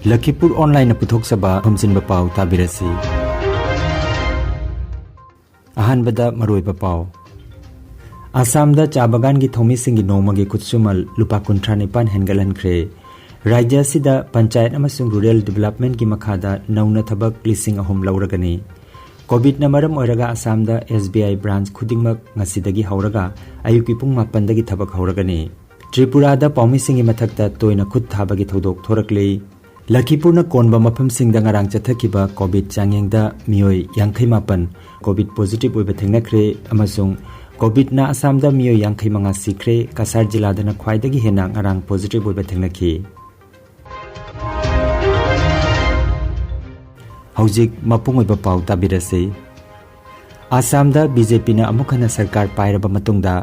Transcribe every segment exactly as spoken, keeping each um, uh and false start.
ꯂꯈꯤꯄꯨꯔ ꯑꯣꯟꯂꯥꯏꯟꯅ ꯄꯨꯊꯣꯛꯆꯕ ꯈꯣꯝꯖꯤꯟꯕ ꯄꯥꯎ ꯇꯥꯕꯤꯔꯁꯤ꯫ ꯑꯍꯥꯟꯕꯗ ꯃꯔꯨꯑꯣꯏꯕ ꯄꯥꯎ꯫ ꯑꯁꯥꯝꯗ ꯆꯥ ꯕꯒꯥꯟꯒꯤ ꯊꯧꯃꯤꯁꯤꯡꯒꯤ ꯅꯣꯡꯃꯒꯤ ꯈꯨꯠꯁꯨꯃꯜ ꯂꯨꯄꯥ ꯀꯨꯟꯊ꯭ꯔꯥ ꯅꯤꯄꯥꯟ ꯍꯦꯟꯒꯠꯍꯟꯈ꯭ꯔꯦ꯫ ꯔꯥꯖ꯭ꯌ ꯑꯁꯤꯗ ꯄꯟꯆꯥꯌꯠ ꯑꯃꯁꯨꯡ ꯔꯨꯔꯦꯜ ꯗꯤꯕꯦꯂꯞꯃꯦꯟꯠꯀꯤ ꯃꯈꯥꯗ ꯅꯧꯅ ꯊꯕꯛ ꯂꯤꯁꯤꯡ ꯑꯍꯨꯝ ꯂꯧꯔꯒꯅꯤ꯫ ꯀꯣꯚꯤꯗꯅ ꯃꯔꯝ ꯑꯣꯏꯔꯒ ꯑꯁꯥꯝꯗ ꯑꯦꯁ ꯕꯤ ꯑꯥꯏ ꯕ꯭ꯔꯥꯟꯆ ꯈꯨꯗꯤꯡꯃꯛ ꯉꯁꯤꯗꯒꯤ ꯍꯧꯔꯒ ꯑꯌꯨꯛꯀꯤ ꯄꯨꯡ ꯃꯥꯄꯟꯗꯒꯤ ꯊꯕꯛ ꯍꯧꯔꯒꯅꯤ꯫ ꯇ꯭ꯔꯤꯄꯨꯔꯥꯗ ꯄꯥꯎꯃꯤꯁꯤꯡꯒꯤ ꯃꯊꯛꯇ ꯇꯣꯏꯅ ꯈꯨꯠ ꯊꯥꯕꯒꯤ ꯊꯧꯗꯣꯛ ꯊꯣꯔꯛꯂꯤ꯫ ꯂꯈꯤꯄꯨꯔꯅ ꯀꯣꯟꯕ ꯃꯐꯝꯁꯤꯡꯗ ꯉꯔꯥꯡ ꯆꯠꯊꯈꯤꯕ ꯀꯣꯚꯤꯗ ꯆꯥꯡꯌꯦꯡꯗ ꯃꯤꯑꯣꯏ ꯌꯥꯡꯈꯩ ꯃꯥꯄꯟ ꯀꯣꯚꯤꯗ ꯄꯣꯖꯤꯇꯤꯚ ꯑꯣꯏꯕ ꯊꯦꯡꯅꯈ꯭ꯔꯦ ꯑꯃꯁꯨꯡ ꯀꯣꯚꯤꯗꯅ ꯑꯁꯥꯝꯗ ꯃꯤꯑꯣꯏ ꯌꯥꯡꯈꯩ ꯃꯉꯥ ꯁꯤꯈ꯭ꯔꯦ꯫ ꯀꯁꯥꯔ ꯖꯤꯂꯥꯗꯅ ꯈ꯭ꯋꯥꯏꯗꯒꯤ ꯍꯦꯟꯅ ꯉꯔꯥꯡ ꯄꯣꯖꯤꯇꯤꯚ ꯑꯣꯏꯕ ꯊꯦꯡꯅꯈꯤ꯫ ꯍꯧꯖꯤꯛ ꯃꯄꯨꯡ ꯑꯣꯏꯕ ꯄꯥꯎ ꯇꯥꯕꯤꯔꯁꯤ꯫ ꯑꯁꯥꯝꯗ ꯕꯤ ꯖꯦ ꯄꯤꯅ ꯑꯃꯨꯛ ꯍꯟꯅ ꯁꯔꯀꯥꯔ ꯄꯥꯏꯔꯕ ꯃꯇꯨꯡꯗ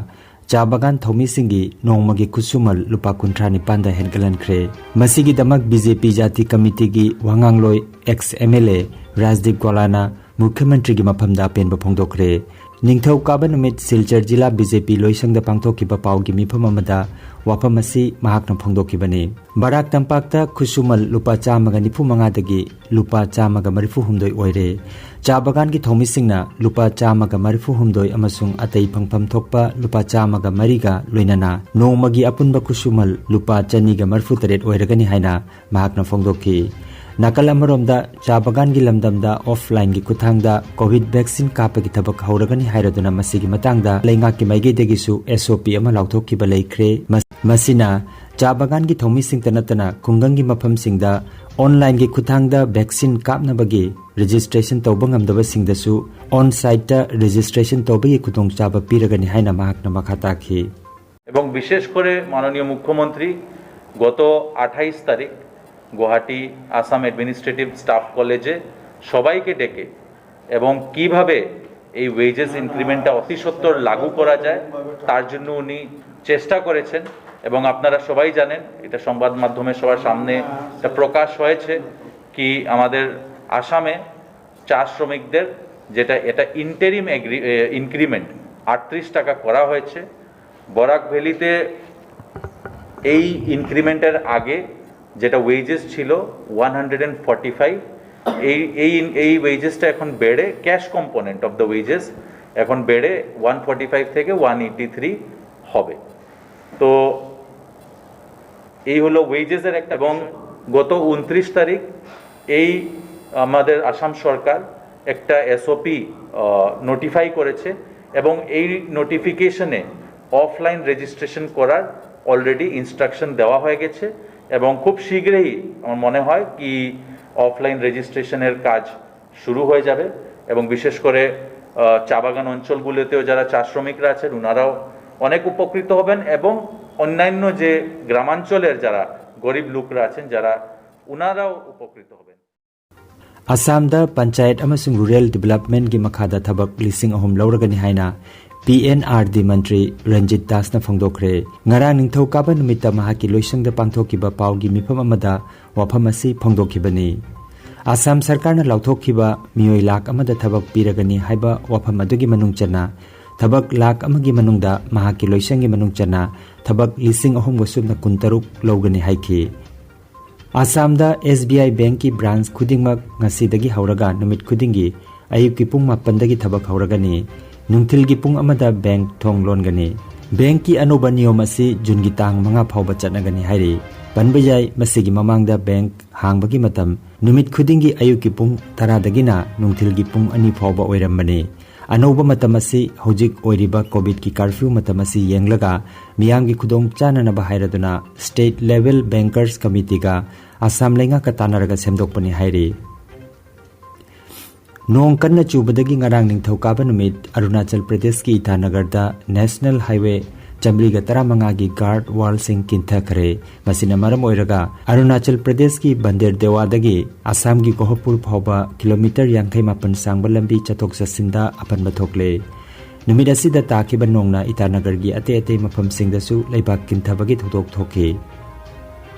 ꯆꯥ ꯕꯒꯥꯟ ꯊꯧꯃꯤꯁꯤꯡꯒꯤ ꯅꯣꯡꯃꯒꯤ ꯈꯨꯠꯁꯨꯃꯜ ꯂꯨꯄꯥ ꯀꯨꯟꯊ꯭ꯔꯥ ꯅꯤꯄꯥꯟꯗ ꯍꯦꯟꯒꯠꯍꯟꯈ꯭ꯔꯦ꯫ ꯃꯁꯤꯒꯤꯗꯃꯛ ꯕꯤ ꯖꯦ ꯄꯤ ꯖꯥꯇꯤ ꯀꯃꯤꯇꯤꯒꯤ ꯋꯥꯉꯥꯡꯂꯣꯏ ꯑꯦꯛꯁ ꯑꯦꯝ ꯑꯦꯜ ꯑꯦ ꯔꯥꯖꯗꯤꯞ ꯒꯣꯂꯥꯅ ꯃꯨꯈ꯭ꯌ ꯃꯟꯇ꯭ꯔꯤꯒꯤ ꯃꯐꯝꯗ ꯑꯄꯦꯟꯕ ꯐꯣꯡꯗꯣꯛꯈ꯭ꯔꯦ꯫ ꯅꯤꯡꯊꯧꯀꯥꯕ ꯅꯨꯃꯤꯠ ꯁꯤꯜꯆꯔ ꯖꯤꯂꯥ ꯕꯤ ꯖꯦ ꯄꯤ ꯂꯣꯏꯁꯪꯗ ꯄꯥꯡꯊꯣꯛꯈꯤꯕ ꯄꯥꯎꯒꯤ ꯃꯤꯐꯝ ꯑꯃꯗ ꯋꯥꯐꯝ ꯑꯁꯤ ꯃꯍꯥꯛꯅ ꯐꯣꯡꯗꯣꯛꯈꯤꯕꯅꯤ꯫ ꯕꯔꯥꯛ ꯇꯝꯄꯥꯛꯇ ꯈꯨꯠꯁꯨꯃꯜ ꯂꯨꯄꯥ ꯆꯥꯝꯃꯒ ꯅꯤꯐꯨ ꯃꯉꯥꯗꯒꯤ ꯂꯨꯄꯥ ꯆꯥꯝꯃꯒ ꯃꯔꯤꯐꯨ ꯍꯨꯝꯗꯣꯏ ꯑꯣꯏꯔꯦ꯫ ꯆꯥ ꯕꯒꯥꯟꯒꯤ ꯊꯧꯃꯤꯁꯤꯡꯅ ꯂꯨꯄꯥ ꯆꯥꯝꯃꯒ ꯃꯔꯤꯐꯨ ꯍꯨꯝꯗꯣꯏ ꯑꯃꯁꯨꯡ ꯑꯇꯩ ꯐꯪꯐꯝ ꯊꯣꯛꯄ ꯂꯨꯄꯥ ꯆꯥꯝꯃꯒ ꯃꯔꯤꯒ ꯂꯣꯏꯅꯅ ꯅꯣꯡꯃꯒꯤ ꯑꯄꯨꯟꯕ ꯈꯨꯠꯁꯨꯃꯜ ꯂꯨꯄꯥ ꯆꯅꯤꯒ ꯃꯔꯤꯐꯨ ꯇꯔꯦꯠ ꯑꯣꯏꯔꯒꯅꯤ ꯍꯥꯏꯅ ꯃꯍꯥꯛꯅ ꯐꯣꯡꯗꯣꯛꯈꯤ꯫ ꯅꯥꯀꯜ ꯑꯃꯔꯣꯝꯗ, ꯆꯥ ꯕꯒꯥꯟꯒꯤ ꯂꯝꯗꯝꯗ ꯑꯣꯐꯂꯥꯏꯟꯒꯤ ꯈꯨꯠꯊꯥꯡꯗ ꯀꯣꯚꯤꯗ ꯚꯦꯛꯁꯤꯟ ꯀꯥꯞꯄꯒꯤ ꯊꯕꯛ ꯍꯧꯔꯒꯅꯤ ꯍꯥꯏꯔꯗꯨꯅ ꯃꯁꯤꯒꯤ ꯃꯇꯥꯡꯗ ꯂꯩꯉꯥꯛꯀꯤ ꯃꯥꯏꯀꯩꯗꯒꯤꯁꯨ ꯑꯦꯁ ꯑꯣ ꯄꯤ ꯑꯃ ꯂꯥꯎꯊꯣꯛꯈꯤꯕ ꯂꯩꯈ꯭ꯔꯦ꯫ ꯃꯁ-, ꯃꯁꯤꯅ ꯆꯥ ꯕꯒꯥꯟꯒꯤ ꯊꯧꯃꯤꯁꯤꯡꯇ ꯅꯠꯇꯅ ꯈꯨꯡꯒꯪꯒꯤ ꯃꯐꯝꯁꯤꯡꯗ ꯑꯣꯟꯂꯥꯏꯟꯒꯤ ꯈꯨꯠꯊꯥꯡꯗ ꯚꯦꯛꯁꯤꯟ ꯀꯥꯞꯅꯕꯒꯤ ꯔꯦꯖꯤꯁꯇ꯭ꯔꯦꯁꯟ ꯇꯧꯕ ꯉꯝꯗꯕꯁꯤꯡꯗꯁꯨ ꯑꯣꯟ ꯁꯥꯏꯠꯇ ꯔꯦꯖꯤꯁꯇ꯭ꯔꯦꯁꯟ ꯇꯧꯕꯒꯤ ꯈꯨꯗꯣꯡꯆꯥꯕ ꯄꯤꯔꯒꯅꯤ ꯍꯥꯏꯅ ꯃꯍꯥꯛꯅ ꯃꯈꯥ ꯇꯥꯈꯤ꯫ এবং বিশেষ করে মাননীয় মুখ্যমন্ত্রী গত আঠাইশ তারিখ গুয়াহাটি আসাম অ্যাডমিনিস্ট্রেটিভ স্টাফ কলেজে সবাইকে ডেকে এবং কিভাবে এই ওয়েজেস ইনক্রিমেন্টটা অতি সত্বর লাগু করা যায়, তার জন্য উনি চেষ্টা করেছেন। এবং আপনারা সবাই জানেন, এটা সংবাদ মাধ্যমে সবার সামনে এটা প্রকাশ হয়েছে কি আমাদের আসামে চা শ্রমিকদের যেটা, এটা ইন্টারিম এগ্রি-, এ, ইনক্রিমেন্ট আটত্রিশ টাকা করা হয়েছে। বরাক ভ্যালিতে এই ইনক্রিমেন্টের আগে যেটা ওয়েজেস ছিল one hundred and forty five, এই এই এই ওয়েজেসটা এখন বেড়ে, cash component of the wages এখন বেড়ে ওয়ান ফর্টি ফাইভ থেকে ওয়ান এইটি থ্রি হবে। তো এই হলো ওয়েজেসের একটা। এবং গত উনত্রিশ তারিখ এই আমাদের আসাম সরকার একটা এসওপি নোটিফাই করেছে, এবং এই নোটিফিকেশনে অফলাইন রেজিস্ট্রেশন করার অলরেডি ইনস্ট্রাকশন দেওয়া হয়ে গেছে। এবং খুব শীঘ্রই আমার মনে হয় কি অফলাইন রেজিস্ট্রেশনের কাজ শুরু হয়ে যাবে। এবং বিশেষ করে আহ, চা বাগান অঞ্চলগুলোতেও যারা চা শ্রমিকরা আছেন, ওনারাও অনেক উপকৃত হবেন, এবং অন্যান্য যে গ্রামাঞ্চলের যারা গরিব লোকরা আছেন, যারা ওনারাও উপকৃত হবেন। ꯑꯁꯥꯝꯗ ꯄꯟꯆꯥꯌꯠ ꯑꯃꯁꯨꯡ ꯔꯨꯔꯦꯜ ꯗꯤꯕꯦꯂꯞꯃꯦꯟꯒꯤ ꯃꯈꯥꯗ ꯊꯕꯛ ꯂꯤꯁꯤꯡ ꯑꯍꯨꯝ ꯂꯧꯔꯒꯅꯤ ꯍꯥꯏꯅ ꯄꯤ ꯑꯦꯟ ꯑꯥꯔ ꯗꯤ ꯃꯟꯇ꯭ꯔꯤ ꯔꯟꯖꯤꯠ ꯗꯥꯁꯅ ꯐꯣꯡꯗꯣꯛꯈ꯭ꯔꯦ꯫ ꯉꯔꯥꯡ ꯅꯤꯡꯊꯧꯀꯥꯕ ꯅꯨꯃꯤꯠꯇ ꯃꯍꯥꯛꯀꯤ ꯂꯣꯏꯁꯪꯗ ꯄꯥꯡꯊꯣꯛꯈꯤꯕ ꯄꯥꯎꯒꯤ ꯃꯤꯐꯝ ꯑꯃꯗ ꯋꯥꯐꯝ ꯑꯁꯤ ꯐꯣꯡꯗꯣꯛꯈꯤꯕꯅꯤ꯫ ꯑꯁꯥꯝ ꯁꯔꯀꯥꯔꯅ ꯂꯥꯎꯊꯣꯛꯈꯤꯕ ꯃꯤꯑꯣꯏ ꯂꯥꯈ ꯑꯃꯗ ꯊꯕꯛ ꯄꯤꯔꯒꯅꯤ ꯍꯥꯏꯕ ꯋꯥꯐꯝ ꯑꯗꯨꯒꯤ ꯃꯅꯨꯡ ꯆꯟꯅ ꯊꯕꯛ ꯂꯥꯈ ꯑꯃꯒꯤ ꯃꯅꯨꯡꯗ ꯃꯍꯥꯛꯀꯤ ꯂꯣꯏꯁꯪꯒꯤ ꯃꯅꯨꯡ ꯆꯟꯅ ꯊꯕꯛ ꯂꯤꯁꯤꯡ ꯑꯍꯨꯝꯒ ꯁꯨꯞꯅ ꯀꯨꯟꯇꯔꯨꯛ ꯂꯧꯒꯅꯤ ꯍꯥꯏꯈꯤ꯫ ꯑꯁꯥꯝꯗ ꯑꯦꯁ ꯕꯤ ꯑꯥꯏ ꯕꯦꯡꯀꯤ ꯕ꯭ꯔꯥꯟꯁ ꯈꯨꯗꯤꯡꯃꯛ ꯉꯁꯤꯗꯒꯤ ꯍꯧꯔꯒ ꯅꯨꯃꯤꯠ ꯈꯨꯗꯤꯡꯒꯤ ꯑꯌꯨꯛꯀꯤ ꯄꯨꯡ ꯃꯥꯄꯟꯗꯒꯤ ꯊꯕꯛ ꯍꯧꯔꯒꯅꯤ꯫ ꯅꯨꯡꯊꯤꯜꯒꯤ ꯄꯨꯡ ꯑꯃꯗ ꯕꯦꯡꯛ ꯊꯣꯡ ꯂꯣꯟꯒꯅꯤ꯫ ꯕꯦꯡꯛꯀꯤ ꯑꯅꯧꯕ ꯅꯤꯌꯣꯝ ꯑꯁꯤ ꯖꯨꯟꯒꯤ ꯇꯥꯡ ꯃꯉꯥ ꯐꯥꯎꯕ ꯆꯠꯅꯒꯅꯤ ꯍꯥꯏꯔꯤ꯫ ꯄꯟꯕ ꯌꯥꯏ, ꯃꯁꯤꯒꯤ ꯃꯃꯥꯡꯗ ꯕꯦꯡꯛ ꯍꯥꯡꯕꯒꯤ ꯃꯇꯝ ꯅꯨꯃꯤꯠ ꯈꯨꯗꯤꯡꯒꯤ ꯑꯌꯨꯛꯀꯤ ꯄꯨꯡ ꯇꯔꯥꯗꯒꯤꯅ ꯅꯨꯡꯊꯤꯜꯒꯤ ꯄꯨꯡ ꯑꯅꯤ ꯐꯥꯎꯕ ꯑꯣꯏꯔꯝꯕꯅꯤ꯫ ꯑꯅꯧꯕ ꯃꯇꯝ ꯑꯁꯤ ꯍꯧꯖꯤꯛ ꯑꯣꯏꯔꯤꯕ ꯀꯣꯚꯤꯗꯀꯤ ꯀꯔꯐ꯭ꯌꯨ ꯃꯇꯝ ꯑꯁꯤ ꯌꯦꯡꯂꯒ ꯃꯤꯌꯥꯝꯒꯤ ꯈꯨꯗꯣꯡ ꯆꯥꯅꯅꯕ ꯍꯥꯏꯔꯗꯨꯅ ꯁ꯭ꯇꯦꯠ ꯂꯦꯚꯦꯜ ꯕꯦꯡꯀꯔꯁ ꯀꯃꯤꯇꯤꯒ ꯑꯁꯥꯝ ꯂꯩꯉꯥꯛꯀ ꯇꯥꯟꯅꯔꯒ ꯁꯦꯝꯗꯣꯛꯄꯅꯤ ꯍꯥꯏꯔꯤ꯫ ꯅꯣꯡ ꯀꯟꯅ ꯆꯨꯕꯗꯒꯤ ꯉꯔꯥꯡ ꯅꯤꯡꯊꯧꯀꯥꯕ ꯅꯨꯃꯤꯠ ꯑꯔꯨꯅꯥꯆꯜ ꯄ꯭ꯔꯗꯦꯁꯀꯤ ꯏꯇꯥꯅꯒꯔꯗ ꯅꯦꯁꯅꯦꯜ ꯍꯥꯏꯋꯦ ꯆꯥꯃꯔꯤꯒ ꯇꯔꯥꯃꯉꯥꯒꯤ ꯒꯥꯔꯗ ꯋꯥꯜꯁꯤꯡ ꯀꯤꯟꯊꯈ꯭ꯔꯦ꯫ ꯃꯁꯤꯅ ꯃꯔꯝ ꯑꯣꯏꯔꯒ ꯑꯔꯨꯅꯥꯆꯜ ꯄ꯭ꯔꯗꯦꯁꯀꯤ ꯕꯟꯗꯦꯔꯗꯦꯋꯥꯗꯒꯤ ꯑꯁꯥꯝꯒꯤ ꯒꯣꯍꯄꯨꯔ ꯐꯥꯎꯕ ꯀꯤꯂꯣꯃꯤꯇꯔ ꯌꯥꯡꯈꯩ ꯃꯥꯄꯟ ꯁꯥꯡꯕ ꯂꯝꯕꯤ ꯆꯠꯊꯣꯛ ꯆꯠꯁꯤꯟꯗ ꯑꯄꯟꯕ ꯊꯣꯛꯂꯦ꯫ ꯅꯨꯃꯤꯠ ꯑꯁꯤꯗ ꯇꯥꯈꯤꯕ ꯅꯣꯡꯅ ꯏꯇꯥꯅꯒꯔꯒꯤ ꯑꯇꯩ ꯑꯇꯩ ꯃꯐꯝꯁꯤꯡꯗꯁꯨ ꯂꯩꯕꯥꯛ ꯀꯤꯟꯊꯕꯒꯤ ꯊꯧꯗꯣꯛ ꯊꯣꯛꯈꯤ꯫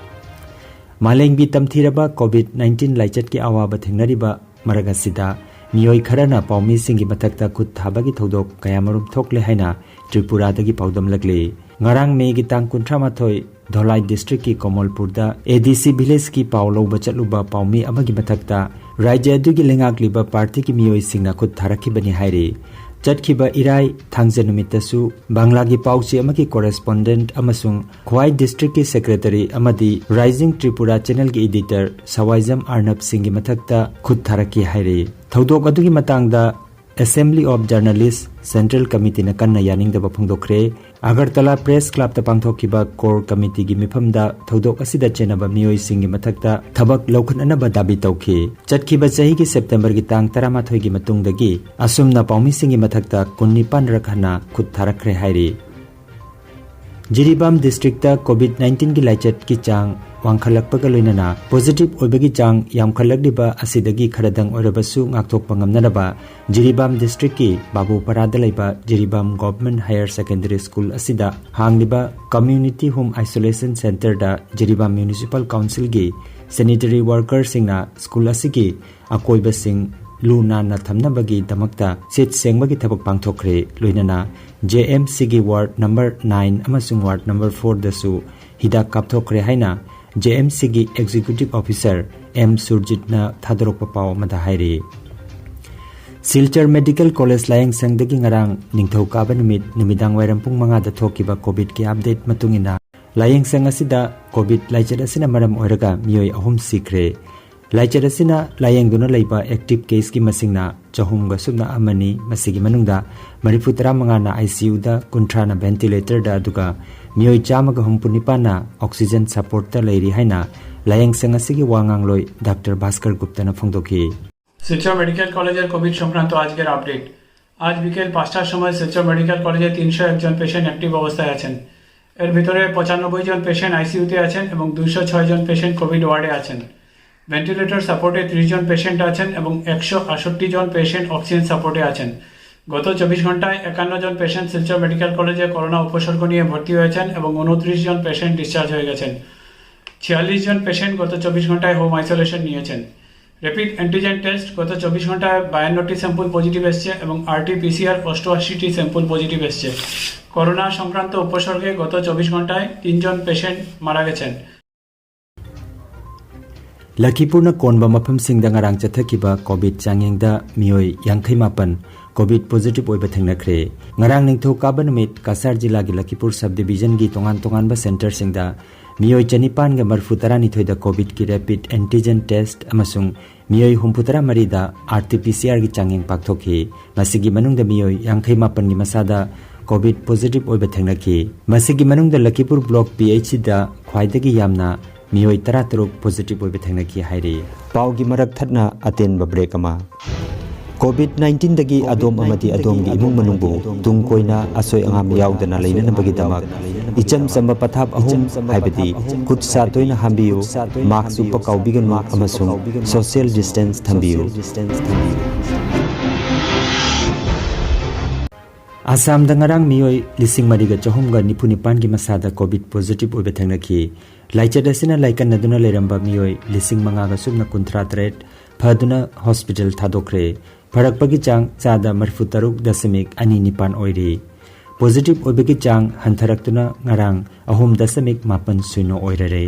ꯃꯥꯂꯦꯝꯒꯤ ꯇꯝꯊꯤꯔꯕ ꯀꯣꯚꯤꯗ ꯅꯥꯏꯟꯇꯤꯟ ꯂꯥꯏꯆꯠꯀꯤ ꯑꯋꯥꯕ ꯊꯦꯡꯅꯔꯤꯕ ꯃꯔꯛ ꯑꯁꯤꯗ ꯃꯤꯑꯣꯏ ꯈꯔꯅ ꯄꯥꯎꯃꯤꯁꯤꯡꯒꯤ ꯃꯊꯛꯇ ꯈꯨꯠ ꯊꯥꯕꯒꯤ ꯊꯧꯗꯣꯛ ꯀꯌꯥꯃꯔꯨꯝ ꯊꯣꯛꯂꯦ ꯍꯥꯏꯅ ꯇ꯭ꯔꯤꯄꯨꯔꯥꯗꯒꯤ ꯄꯥꯎꯗꯝꯂꯛꯂꯤ꯫ ꯉꯔꯥꯡ ꯃꯦꯒꯤ ꯇꯥꯡ ꯀꯨꯟꯊ꯭ꯔꯥ ꯃꯥꯊꯣꯏ, ꯙꯣꯂꯥꯏ ꯗꯤꯁꯇ꯭ꯔꯤꯛꯀꯤ ꯀꯣꯃꯣꯜꯄꯨꯔꯗ ꯑꯦ ꯗꯤ ꯁꯤ ꯚꯤꯂꯦꯖꯀꯤ ꯄꯥꯎ ꯂꯧꯕ ꯆꯠꯂꯨꯕ ꯄꯥꯎꯃꯤ ꯑꯃꯒꯤ ꯃꯊꯛꯇ ꯔꯥꯖ꯭ꯌ ꯑꯗꯨꯒꯤ ꯂꯩꯉꯥꯛꯂꯤꯕ ꯄꯥꯔꯇꯤꯒꯤ ꯃꯤꯑꯣꯏꯁꯤꯡꯅ ꯈꯨꯠ ꯊꯥꯔꯛꯈꯤꯕꯅꯤ ꯍꯥꯏꯔꯤ꯫ ꯆꯠꯈꯤꯕ ꯏꯔꯥꯏ, ꯊꯥꯡꯖ ꯅꯨꯃꯤꯠꯇꯁꯨ ꯕꯪꯂꯥꯒꯤ ꯄꯥꯎꯆꯦ ꯑꯃꯒꯤ ꯀꯣꯔꯦꯁꯄꯣꯟꯗꯦꯟꯠ ꯑꯃꯁꯨꯡ ꯈ꯭ꯋꯥꯏ ꯗꯤꯁꯇ꯭ꯔꯤꯛꯀꯤ ꯁꯦꯀ꯭ꯔꯦꯇꯔꯤ ꯑꯃꯗꯤ ꯔꯥꯏꯖꯤꯡ ꯇ꯭ꯔꯤꯄꯨꯔꯥ ꯆꯦꯅꯦꯜꯒꯤ ꯏꯗꯤꯇꯔ ꯁꯋꯥꯏꯖꯝ ꯑꯔꯅꯕ ꯁꯤꯡꯒꯤ ꯃꯊꯛꯇ ꯈꯨꯠ ꯊꯥꯔꯛꯈꯤ ꯍꯥꯏꯔꯤ꯫ ꯊꯧꯗꯣꯛ ꯑꯗꯨꯒꯤ ꯃꯇꯥꯡꯗ Assembly of Journalists Central Committeeꯅ ꯀꯟꯅ ꯌꯥꯅꯤꯡꯗꯕ ꯐꯣꯡꯗꯣꯛꯈ꯭ꯔꯦ꯫ ꯑꯒꯔꯇꯂꯥ ꯄ꯭ꯔꯦꯁ ꯀ꯭ꯂꯕꯇ ꯄꯥꯡꯊꯣꯛꯈꯤꯕ ꯀꯣꯔ ꯀꯃꯤꯇꯤꯒꯤ ꯃꯤꯐꯝꯗ ꯊꯧꯗꯣꯛ ꯑꯁꯤꯗ ꯆꯦꯟꯅꯕ ꯃꯤꯑꯣꯏꯁꯤꯡꯒꯤ ꯃꯊꯛꯇ ꯊꯕꯛ ꯂꯧꯈꯠꯅꯅꯕ ꯗꯥꯕꯤ ꯇꯧꯈꯤ꯫ ꯆꯠꯈꯤꯕ ꯆꯍꯤꯒꯤ ꯁꯦꯞꯇꯦꯝꯕꯔꯒꯤ ꯇꯥꯡ ꯇꯔꯥꯃꯥꯊꯣꯏꯒꯤ ꯃꯇꯨꯡꯗꯒꯤ ꯑꯁꯨꯝꯅ ꯄꯥꯎꯃꯤꯁꯤꯡꯒꯤ ꯃꯊꯛꯇ ꯀꯨꯟꯅꯤꯄꯥꯟ ꯔꯛ ꯍꯟꯅ ꯈꯨꯠ ꯊꯥꯔꯛꯈ꯭ꯔꯦ ꯍꯥꯏꯔꯤ꯫ ꯖꯤꯔꯤꯕꯥꯝ ꯗꯤꯁꯇ꯭ꯔꯤꯛꯇ ꯀꯣꯚꯤꯗ ꯅꯥꯏꯟꯇꯤꯟꯒꯤ ꯂꯥꯏꯆꯠꯀꯤ ꯆꯥꯡ ꯋꯥꯡꯈꯠꯂꯛꯄꯒ ꯂꯣꯏꯅꯅ ꯄꯣꯖꯤꯇꯤꯚ ꯑꯣꯏꯕꯒꯤ ꯆꯥꯡ ꯌꯥꯝꯈꯠꯂꯛꯂꯤꯕ ꯑꯁꯤꯗꯒꯤ ꯈꯔꯗꯪ ꯑꯣꯏꯔꯕꯁꯨ ꯉꯥꯛꯊꯣꯛꯄ ꯉꯝꯅꯅꯕ ꯖꯤꯔꯤꯕꯥꯝ ꯗꯤꯁꯇ꯭ꯔꯤꯛꯀꯤ ꯕꯥꯕꯨꯄꯥꯔꯥꯗ ꯂꯩꯕ Jiribam government higher secondary school ꯑꯁꯤꯗ ꯍꯥꯡꯂꯤꯕ ꯀꯝꯃ꯭ꯌꯨꯅꯤꯇꯤ ꯍꯣꯝ ꯑꯥꯏꯁꯣꯂꯦꯁꯟ ꯁꯦꯟꯇꯔꯗ ꯖꯤꯔꯤꯕꯥꯝ ꯃ꯭ꯌꯨꯅꯤꯁꯤꯄꯥꯜ ꯀꯥꯎꯟꯁꯤꯜꯒꯤ ꯁꯦꯅꯤꯇꯔꯤ ꯋꯥꯔꯀꯔꯁꯤꯡꯅ ꯁ꯭ꯀꯨꯜ ꯑꯁꯤꯒꯤ ꯑꯀꯣꯏꯕꯁꯤꯡ ꯂꯨ ꯅꯥꯟꯅ ꯊꯝꯅꯕꯒꯤꯗꯃꯛꯇ ꯁꯤꯠ ꯁꯦꯡꯕꯒꯤ ꯊꯕꯛ ꯄꯥꯡꯊꯣꯛꯈ꯭ꯔꯦ꯫ ꯂꯣꯏꯅꯅ ꯖꯦ ꯑꯦꯝ ꯁꯤꯒꯤ ꯋꯥꯔꯗ ꯅꯝꯕꯔ ꯅꯥꯏꯟ ꯑꯃꯁꯨꯡ ꯋꯥꯔꯗ ꯅꯝꯕꯔ ꯐꯣꯔꯗꯁꯨ ꯍꯤꯗꯥꯛ ꯀꯥꯞꯊꯣꯛꯈ꯭ꯔꯦ ꯍꯥꯏꯅ ꯖꯦ ꯑꯦꯝ ꯁꯤꯒꯤ ꯑꯦꯛꯖꯤꯀ꯭ꯌꯨꯇꯤꯚ ꯑꯣꯐꯤꯁꯔ ꯑꯦꯝ ꯁꯨꯔꯖꯤꯠꯅ ꯊꯥꯗꯣꯔꯛꯄ ꯄꯥꯎ ꯑꯃꯗ ꯍꯥꯏꯔꯤ꯫ ꯁꯤꯜꯆꯔ ꯃꯦꯗꯤꯀꯦꯜ ꯀꯣꯂꯦꯖ ꯂꯥꯌꯦꯡꯁꯪꯗꯒꯤ ꯉꯔꯥꯡ ꯅꯤꯡꯊꯧꯀꯥꯕ ꯅꯨꯃꯤꯠ ꯅꯨꯃꯤꯗꯥꯡ ꯋꯥꯏꯔꯝ ꯄꯨꯡ ꯃꯉꯥꯗ ꯊꯣꯛꯈꯤꯕ ꯀꯣꯚꯤꯗꯀꯤ ꯑꯞꯗꯦꯠ ꯃꯇꯨꯡ ꯏꯟꯅ, ꯂꯥꯌꯦꯡꯁꯪ ꯑꯁꯤꯗ ꯀꯣꯚꯤꯗ ꯂꯥꯏꯆꯠ ꯑꯁꯤꯅ ꯃꯔꯝ ꯑꯣꯏꯔꯒ ꯃꯤꯑꯣꯏ ꯑꯍꯨꯝ ꯁꯤꯈ꯭ꯔꯦ꯫ ꯂꯥꯏꯆꯠ ꯑꯁꯤꯅ ꯂꯥꯌꯦꯡꯗꯨꯅ ꯂꯩꯕ ꯑꯦꯛꯇꯤꯚ ꯀꯦꯁꯀꯤ ꯃꯁꯤꯡꯅ ꯆꯍꯨꯝꯒ ꯁꯨꯞꯅ ꯑꯃꯅꯤ꯫ ꯃꯁꯤꯒꯤ ꯃꯅꯨꯡꯗ ꯃꯔꯤꯐꯨ ꯇꯔꯥꯃꯉꯥꯅ ꯑꯥꯏ ꯁꯤ ꯌꯨꯗ, ꯀꯨꯟꯊ꯭ꯔꯥꯅ ꯚꯦꯟꯇꯤꯂꯦꯇꯔꯗ, ꯑꯗꯨꯒ ꯃꯤꯑꯣꯏ ꯆꯥꯝꯃꯒ ꯍꯨꯝꯐꯨ ꯅꯤꯄꯥꯟꯅ ꯑꯣꯛꯁꯤꯖꯟ ꯁꯄꯣꯔꯠꯇ ꯂꯩꯔꯤ ꯍꯥꯏꯅ ꯂꯥꯌꯦꯡꯁꯪ ꯑꯁꯤꯒꯤ ꯋꯥ ꯉꯥꯡꯂꯣꯏ ꯗꯥꯛꯇꯔ ꯚꯥꯁꯀꯔ ꯒꯨꯞꯇꯅ ꯐꯣꯡꯗꯣꯛꯈꯤ꯫ শিলচর মেডিকেল কলেজের কোভিড সংক্রান্ত আজকের আপডেট। আজ বিকেল পাঁচটার সময় শিলচর মেডিকেল কলেজে তিনশো এক জন পেশেন্ট অ্যাক্টিভ অবস্থায় আছেন। এর ভিতরে পঁচানব্বই জন পেশেন্ট আইসিইউতে আছেন এবং দুইশো ছয় জন পেশেন্ট কোভিড ওয়ার্ডে আছেন। ভেন্টিলেটর সাপোর্টে ত্রিশ জন পেশেন্ট আছেন এবং একশো আটষট্টি জন পেশেন্ট অক্সিজেন সাপোর্টে আছেন। গত চব্বিশ ঘন্টায় একান্ন জন পেশেন্ট শিলচর মেডিকেল কলেজে করোনা উপসর্গ নিয়ে ভর্তি হয়েছেন এবং উনত্রিশ জন পেশেন্ট ডিসচার্জ হয়ে গেছেন। ছিয়াল্লিশ জন পেশেন্ট গত চব্বিশ ঘন্টায় হোম আইসোলেশন নিয়েছেন। র‍্যাপিড অ্যান্টিজেন টেস্ট গত চব্বিশ ঘন্টায় বায়ান্নটি স্যাম্পল পজিটিভ এসছে এবং আরটি পিসিআর অষ্টআশিটি স্যাম্পল পজিটিভ এসছে। করোনা সংক্রান্ত উপসর্গে গত চব্বিশ ঘন্টায় তিনজন পেশেন্ট মারা গেছেন। ꯂꯈꯤꯄꯨꯔꯅ ꯀꯣꯟꯕ ꯃꯐꯝꯁꯤꯡꯗ ꯉꯔꯥꯡ ꯆꯠꯊꯈꯤꯕ ꯀꯣꯚꯤꯗ ꯆꯥꯡꯌꯦꯡꯗ ꯃꯤꯑꯣꯏ ꯌꯥꯡꯈꯩ ꯃꯥꯄꯟ ꯀꯣꯚꯤꯗ ꯄꯣꯖꯤꯇꯤꯚ ꯑꯣꯏꯕ ꯊꯦꯡꯅꯈ꯭ꯔꯦ꯫ ꯉꯔꯥꯡ ꯅꯤꯡꯊꯧꯀꯥꯕ ꯅꯨꯃꯤꯠ ꯀꯁꯥꯔ ꯖꯤꯂꯥꯒꯤ ꯂꯈꯤꯄꯨꯔ ꯁꯕ ꯗꯤꯚꯤꯖꯟꯒꯤ ꯇꯣꯉꯥꯟ ꯇꯣꯉꯥꯟꯕ ꯁꯦꯟꯇꯔꯁꯤꯡꯗ ꯃꯤꯑꯣꯏ ꯆꯅꯤꯄꯥꯟꯒ ꯃꯔꯤꯐꯨ ꯇꯔꯥꯅꯤꯊꯣꯏꯗ ꯀꯣꯚꯤꯗꯀꯤ ꯔꯦꯄꯤꯗ ꯑꯦꯟꯇꯤꯖꯦꯟ ꯇꯦꯁ꯭ꯠ ꯑꯃꯁꯨꯡ ꯃꯤꯑꯣꯏ ꯍꯨꯝꯐꯨꯇꯔꯥ ꯃꯔꯤꯗ ꯑꯥꯔ ꯇꯤ ꯄꯤ ꯁꯤ ꯑꯥꯔꯒꯤ ꯆꯥꯡꯌꯦꯡ ꯄꯥꯡꯊꯣꯛꯈꯤ꯫ ꯃꯁꯤꯒꯤ ꯃꯅꯨꯡꯗ ꯃꯤꯑꯣꯏ ꯌꯥꯡꯈꯩ ꯃꯥꯄꯟꯒꯤ ꯃꯁꯥꯗ ꯀꯣꯚꯤꯗ ꯄꯣꯖꯤꯇꯤꯚ ꯑꯣꯏꯕ ꯊꯦꯡꯅꯈꯤ꯫ ꯃꯁꯤꯒꯤ ꯃꯅꯨꯡꯗ ꯂꯈꯤꯄꯨꯔ ꯕ꯭ꯂꯣꯛ ꯄꯤ ꯑꯩꯆ ꯁꯤꯗ ꯈ꯭ꯋꯥꯏꯗꯒꯤ ꯌꯥꯝꯅ ꯃꯤꯑꯣꯏ ꯇꯔꯥꯇꯔꯨꯛ ꯄꯣꯖꯤꯇꯤꯚ ꯑꯣꯏꯕ ꯊꯦꯡꯅꯈꯤ ꯍꯥꯏꯔꯤ꯫ ꯄꯥꯎꯒꯤ ꯃꯔꯛ ꯊꯠꯅ ꯑꯇꯦꯟꯕ ꯕ꯭ꯔꯦꯛ ꯑꯃ꯫ ꯀꯣꯚꯤꯗ ꯅꯥꯏꯟꯇꯤꯟꯗꯒꯤ ꯑꯗꯣꯝ ꯑꯃꯗꯤ ꯑꯗꯣꯝꯒꯤ ꯏꯃꯨꯡ ꯃꯅꯨꯡꯕꯨ ꯇꯨꯡ ꯀꯣꯏꯅ ꯑꯁꯣꯏ ꯑꯉꯥꯝ ꯌꯥꯎꯗꯅ ꯂꯩꯅꯅꯕꯒꯤꯗꯃꯛ ꯏꯆꯝ ꯆꯝꯕ ꯄꯊꯥꯞ ꯑꯍꯨꯝ, ꯍꯥꯏꯕꯗꯤ ꯈꯨꯠ ꯁꯥ ꯇꯣꯏꯅ ꯍꯥꯝꯕꯤꯌꯨ, ꯃꯥꯁ꯭ꯛ ꯎꯞꯄ ꯀꯥꯎꯕꯤꯒꯅꯨ ꯑꯃꯁꯨꯡ ꯁꯣꯁꯤꯌꯦꯜ ꯗꯤꯁꯇꯦꯟꯁ ꯊꯝꯕꯤꯌꯨ꯫ ꯑꯁꯥꯝꯗ ꯉꯔꯥꯡ ꯃꯤꯑꯣꯏ ꯂꯤꯁꯤꯡ ꯃꯔꯤꯒ ꯆꯍꯨꯝꯒ ꯅꯤꯐꯨ ꯅꯤꯄꯥꯟꯒꯤ ꯃꯁꯥꯗ ꯀꯣꯚꯤꯗ ꯄꯣꯖꯤꯇꯤꯚ ꯑꯣꯏꯕ ꯊꯦꯡꯅꯈꯤ꯫ ꯂꯥꯏꯆꯠ ꯑꯁꯤꯅ ꯂꯥꯏꯀꯠꯅꯗꯨꯅ ꯂꯩꯔꯝꯕ ꯃꯤꯑꯣꯏ ꯂꯤꯁꯤꯡ ꯃꯉꯥꯒ ꯁꯨꯞꯅ ꯀꯨꯟꯊ꯭ꯔꯥ ꯇꯔꯦꯠ ꯐꯗꯨꯅ ꯍꯣꯁꯄꯤꯇꯥꯜ ꯊꯥꯗꯣꯛꯈ꯭ꯔꯦ꯫ ꯐꯔꯛꯄꯒꯤ ꯆꯥꯡ ꯆꯥꯗ ꯃꯔꯤꯐꯨ ꯇꯔꯨꯛ ꯗꯁꯃꯤꯛ ꯑꯅꯤ ꯅꯤꯄꯥꯟ ꯑꯣꯏꯔꯤ꯫ ꯄꯣꯖꯤꯇꯤꯚ ꯑꯣꯏꯕꯒꯤ ꯆꯥꯡ ꯍꯟꯊꯔꯛꯇꯨꯅ ꯉꯔꯥꯡ ꯑꯍꯨꯝ ꯗꯁꯃꯤꯛ ꯃꯥꯄꯟ ꯁꯤꯅꯣ ꯑꯣꯏꯔꯔꯦ꯫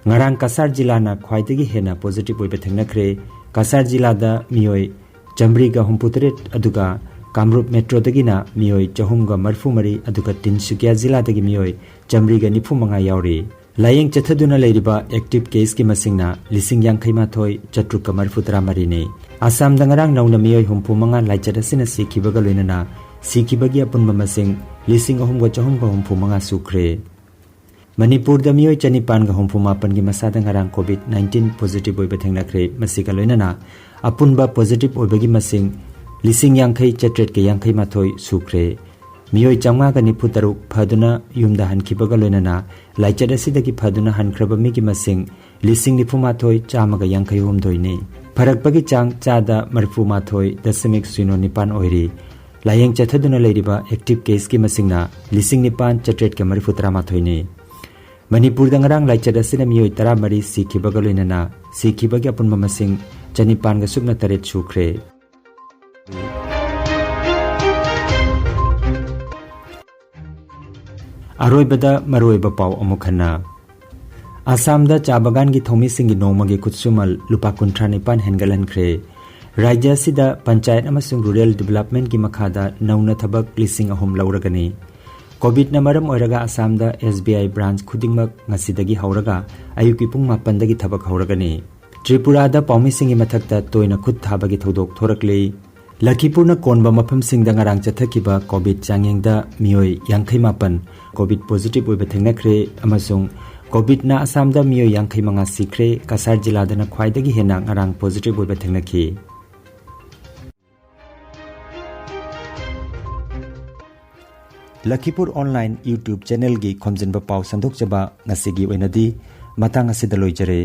ꯉꯔꯥꯡ ꯀꯁꯥꯔ ꯖꯤꯂꯥꯅ ꯈ꯭ꯋꯥꯏꯗꯒꯤ ꯍꯦꯟꯅ ꯄꯣꯖꯤꯇꯤꯚ ꯑꯣꯏꯕ ꯊꯦꯡꯅꯈ꯭ꯔꯦ꯫ ꯀꯁꯥꯔ ꯖꯤꯂꯥꯗ ꯃꯤꯑꯣꯏ ꯆꯥꯃꯔꯤꯒ ꯍꯨꯝꯐꯨꯇꯔꯦꯠ, ꯑꯗꯨꯒ ꯀꯥꯃꯔꯨꯞ ꯃꯦꯇ꯭ꯔꯣꯗꯒꯤꯅ ꯃꯤꯑꯣꯏ ꯆꯍꯨꯝꯒ ꯃꯔꯤꯐꯨ ꯃꯔꯤ, ꯑꯗꯨꯒ ꯇꯤꯟꯁꯨꯀꯤꯌꯥ ꯖꯤꯂꯥꯗꯒꯤ ꯃꯤꯑꯣꯏ ꯆꯥꯃꯔꯤꯒ ꯅꯤꯐꯨ ꯃꯉꯥ ꯌꯥꯎꯔꯤ꯫ ꯂꯥꯌꯦꯡ ꯆꯠꯊꯗꯨꯅ ꯂꯩꯔꯤꯕ ꯑꯦꯛꯇꯤꯚ ꯀꯦꯁꯀꯤ ꯃꯁꯤꯡꯅ ꯂꯤꯁꯤꯡ ꯌꯥꯡꯈꯩ ꯃꯥꯊꯣꯏ ꯆꯥꯇ꯭ꯔꯨꯛꯀ ꯃꯔꯤꯐꯨ ꯇꯔꯥ ꯃꯔꯤꯅꯤ꯫ ꯑꯁꯥꯝꯗ ꯉꯔꯥꯡ ꯅꯧꯅ ꯃꯤꯑꯣꯏ ꯍꯨꯝꯐꯨ ꯃꯉꯥ ꯂꯥꯏꯆꯠ ꯑꯁꯤꯅ ꯁꯤꯈꯤꯕꯒ ꯂꯣꯏꯅꯅ ꯁꯤꯈꯤꯕꯒꯤ ꯑꯄꯨꯟꯕ ꯃꯁꯤꯡ ꯂꯤꯁꯤꯡ ꯑꯍꯨꯝꯒ ꯆꯍꯨꯝꯒ ꯍꯨꯝꯐꯨ ꯃꯉꯥ ꯁꯨꯈ꯭ꯔꯦ꯫ ꯃꯅꯤꯄꯨꯔꯗ ꯃꯤꯑꯣꯏ ꯆꯅꯤꯄꯥꯟꯒ ꯍꯨꯝꯐꯨ ꯃꯥꯄꯟꯒꯤ ꯃꯁꯥꯗ ꯉꯔꯥꯡ ꯀꯣꯚꯤꯗ ꯅꯥꯏꯟꯇꯤꯟ ꯄꯣꯖꯤꯇꯤꯚ ꯑꯣꯏꯕ ꯊꯦꯡꯅꯈ꯭ꯔꯦ꯫ ꯃꯁꯤꯒ ꯂꯣꯏꯅꯅ ꯑꯄꯨꯟꯕ ꯄꯣꯖꯤꯇꯤꯚ ꯑꯣꯏꯕꯒꯤ ꯃꯁꯤꯡ ꯂꯤꯁꯤꯡ ꯌꯥꯡꯈꯩ ꯆꯥꯇ꯭ꯔꯦꯠꯀ ꯌꯥꯡꯈꯩ ꯃꯥꯊꯣꯏ ꯁꯨꯈ꯭ꯔꯦ꯫ ꯃꯤꯑꯣꯏ ꯆꯥꯃꯉꯥꯒ ꯅꯤꯐꯨ ꯇꯔꯨꯛ ꯐꯗꯨꯅ ꯌꯨꯝꯗ ꯍꯟꯈꯤꯕꯒ ꯂꯣꯏꯅꯅ ꯂꯥꯏꯆꯠ ꯑꯁꯤꯗꯒꯤ ꯐꯗꯨꯅ ꯍꯟꯈ꯭ꯔꯕ ꯃꯤꯒꯤ ꯃꯁꯤꯡ ꯂꯤꯁꯤꯡ ꯅꯤꯐꯨ ꯃꯥꯊꯣꯏ ꯆꯥꯝꯃꯒ ꯌꯥꯡꯈꯩ ꯍꯨꯝꯗꯣꯏꯅꯤ꯫ ꯐꯔꯛꯄꯒꯤ ꯆꯥꯡ ꯆꯥꯗ ꯃꯔꯤꯐꯨ ꯃꯥꯊꯣꯏ ꯗꯁꯃꯤꯛ ꯁꯤꯅꯣ ꯅꯤꯄꯥꯟ ꯑꯣꯏꯔꯤ꯫ ꯂꯥꯌꯦꯡ ꯆꯠꯊꯗꯨꯅ ꯂꯩꯔꯤꯕ ꯑꯦꯛꯇꯤꯚ ꯀꯦꯁꯀꯤ ꯃꯁꯤꯡꯅ ꯂꯤꯁꯤꯡ ꯅꯤꯄꯥꯟ ꯆꯥꯇ꯭ꯔꯦꯠꯀ ꯃꯔꯤꯐꯨ ꯇꯔꯥꯃꯥꯊꯣꯏꯅꯤ꯫ ꯃꯅꯤꯄꯨꯔꯗ ꯉꯔꯥꯡ ꯂꯥꯏꯆꯠ ꯑꯁꯤꯅ ꯃꯤꯑꯣꯏ ꯇꯔꯥꯃꯔꯤ ꯁꯤꯈꯤꯕꯒ ꯂꯣꯏꯅꯅ ꯁꯤꯈꯤꯕꯒꯤ ꯑꯄꯨꯟꯕ ꯃꯁꯤꯡ ꯆꯅꯤꯄꯥꯟꯒ ꯁꯨꯞꯅ ꯇꯔꯦꯠ ꯁꯨꯈ꯭ꯔꯦ꯫ ꯑꯔꯣꯏꯕꯗ ꯃꯔꯨꯑꯣꯏꯕ ꯄꯥꯎ ꯑꯃꯨꯛ ꯍꯟꯅ꯫ ꯑꯁꯥꯝꯗ ꯆꯥ ꯕꯒꯥꯟꯒꯤ ꯊꯧꯃꯤꯁꯤꯡꯒꯤ ꯅꯣꯡꯃꯒꯤ ꯈꯨꯠꯁꯨꯃꯜ ꯂꯨꯄꯥ ꯀꯨꯟꯊ꯭ꯔꯥ ꯅꯤꯄꯥꯟ ꯍꯦꯟꯒꯠꯍꯟꯈ꯭ꯔꯦ꯫ ꯔꯥꯖ꯭ꯌ ꯑꯁꯤꯗ ꯄꯟꯆꯥꯌꯠ ꯑꯃꯁꯨꯡ ꯔꯨꯔꯦꯜ ꯗꯤꯕꯦꯂꯞꯃꯦꯟꯠꯀꯤ ꯃꯈꯥꯗ ꯅꯧꯅ ꯊꯕꯛ ꯂꯤꯁꯤꯡ ꯑꯍꯨꯝ ꯂꯧꯔꯒꯅꯤ꯫ ꯀꯣꯚꯤꯗꯅ ꯃꯔꯝ ꯑꯣꯏꯔꯒ ꯑꯁꯥꯝꯗ ꯑꯦꯁ ꯕꯤ ꯑꯥꯏ ꯕ꯭ꯔꯥꯟꯆ ꯈꯨꯗꯤꯡꯃꯛ ꯉꯁꯤꯗꯒꯤ ꯍꯧꯔꯒ ꯑꯌꯨꯛꯀꯤ ꯄꯨꯡ ꯃꯥꯄꯟꯗꯒꯤ ꯊꯕꯛ ꯍꯧꯔꯒꯅꯤ꯫ ꯇ꯭ꯔꯤꯄꯨꯔꯥꯗ ꯄꯥꯎꯃꯤꯁꯤꯡꯒꯤ ꯃꯊꯛꯇ ꯇꯣꯏꯅ ꯈꯨꯠ ꯊꯥꯕꯒꯤ ꯊꯧꯗꯣꯛ ꯊꯣꯔꯛꯂꯤ꯫ ꯂꯈꯤꯄꯨꯔꯅ ꯀꯣꯟꯕ ꯃꯐꯝꯁꯤꯡꯗ ꯉꯔꯥꯡ ꯆꯠꯊꯈꯤꯕ ꯀꯣꯚꯤꯗ ꯆꯥꯡꯌꯦꯡꯗ ꯃꯤꯑꯣꯏ ꯌꯥꯡꯈꯩ ꯃꯥꯄꯟ ꯀꯣꯚꯤꯗ ꯄꯣꯖꯤꯇꯤꯚ ꯑꯣꯏꯕ ꯊꯦꯡꯅꯈ꯭ꯔꯦ ꯑꯃꯁꯨꯡ ꯀꯣꯚꯤꯗꯅ ꯑꯁꯥꯝꯗ ꯃꯤꯑꯣꯏ ꯌꯥꯡꯈꯩ ꯃꯉꯥ ꯁꯤꯈ꯭ꯔꯦ꯫ ꯀꯁꯥꯔ ꯖꯤꯂꯥꯗꯅ ꯈ꯭ꯋꯥꯏꯗꯒꯤ ꯍꯦꯟꯅ ꯉꯔꯥꯡ ꯄꯣꯖꯤꯇꯤꯚ ꯑꯣꯏꯕ ꯊꯦꯡꯅꯈꯤ꯫ ꯂꯈꯤꯄꯨꯔ ꯑꯣꯟꯂꯥꯏꯟ YouTube ꯆꯦꯅꯦꯜꯒꯤ ꯈꯣꯝꯖꯤꯟꯕ ꯄꯥꯎ ꯁꯟꯗꯣꯛꯆꯕ ꯉꯁꯤꯒꯤ ꯑꯣꯏꯅꯗꯤ ꯃꯇꯥꯡ ꯑꯁꯤꯗ ꯂꯣꯏꯖꯔꯦ꯫